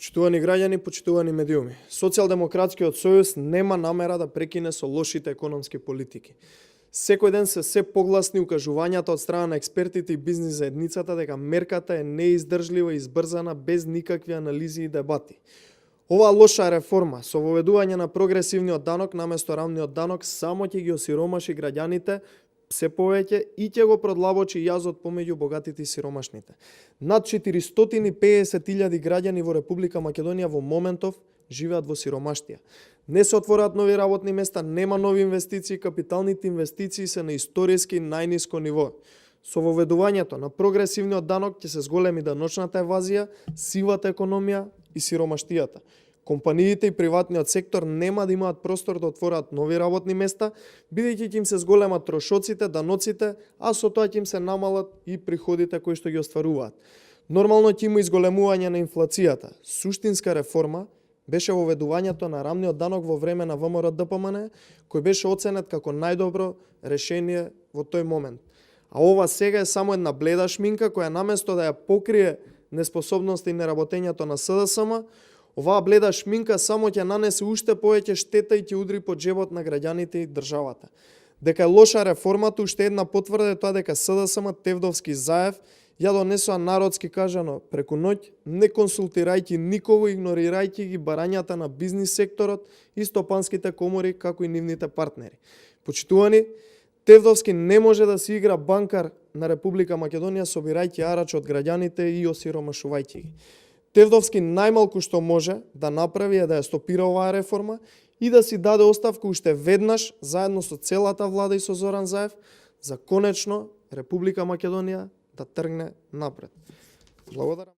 Почитувани граѓани, почитувани медиуми, Социјалдемократскиот сојуз нема намера да прекине со лошите економски политики. Секој ден се погласни укажувањата од страна на експертите и бизнис заедницата дека мерката е неиздржлива и избрзана без никакви анализи и дебати. Оваа лоша реформа со воведување на прогресивниот данок наместо рамниот данок само ќе ги осиромаши граѓаните се повеќе и ќе го продлабочи јазот помеѓу богатите и сиромашните. Над 450.000 граѓани во Република Македонија во моментов живеат во сиромаштија. Не се отвораат нови работни места, нема нови инвестиции, капиталните инвестиции се на историски најниско ниво. Со воведувањето на прогресивниот данок ќе се зголеми даночната евазија, сивата економија и сиромаштијата. Компаниите и приватниот сектор нема да имаат простор да отворат нови работни места, бидејќи ќе им се зголемат трошоците, даноците, а со тоа ќе им се намалат и приходите кои што ги остваруваат. Нормално ќе има изголемување на инфлацијата. Суштинска реформа беше воведувањето на рамниот данок во време на ВМРО-ДПМН, кој беше оценет како најдобро решение во тој момент. А ова сега е само една бледа шминка која наместо да ја покрие неспособноста и неработењето на СДСМ, оваа бледа шминка само ќе нанесе уште повеќе штета и ќе удри по джебот на граѓаните и државата. Дека е лоша реформата, уште една потврда е тоа дека СДСМ, Тевдовски, Заев ја донесоа народски кажано преку ноќ, не консултирајќи никого, игнорирајќи ги барањата на бизнис секторот и стопанските комори, како и нивните партнери. Почитувани, Тевдовски не може да се игра банкар на Република Македонија собирајќи арач од граѓаните и осиромашувајќи ги. Тевдовски најмалку што може да направи е да ја стопира оваа реформа и да си даде оставка уште веднаш заедно со целата влада и со Зоран Заев за конечно Република Македонија да тргне напред. Благодарам.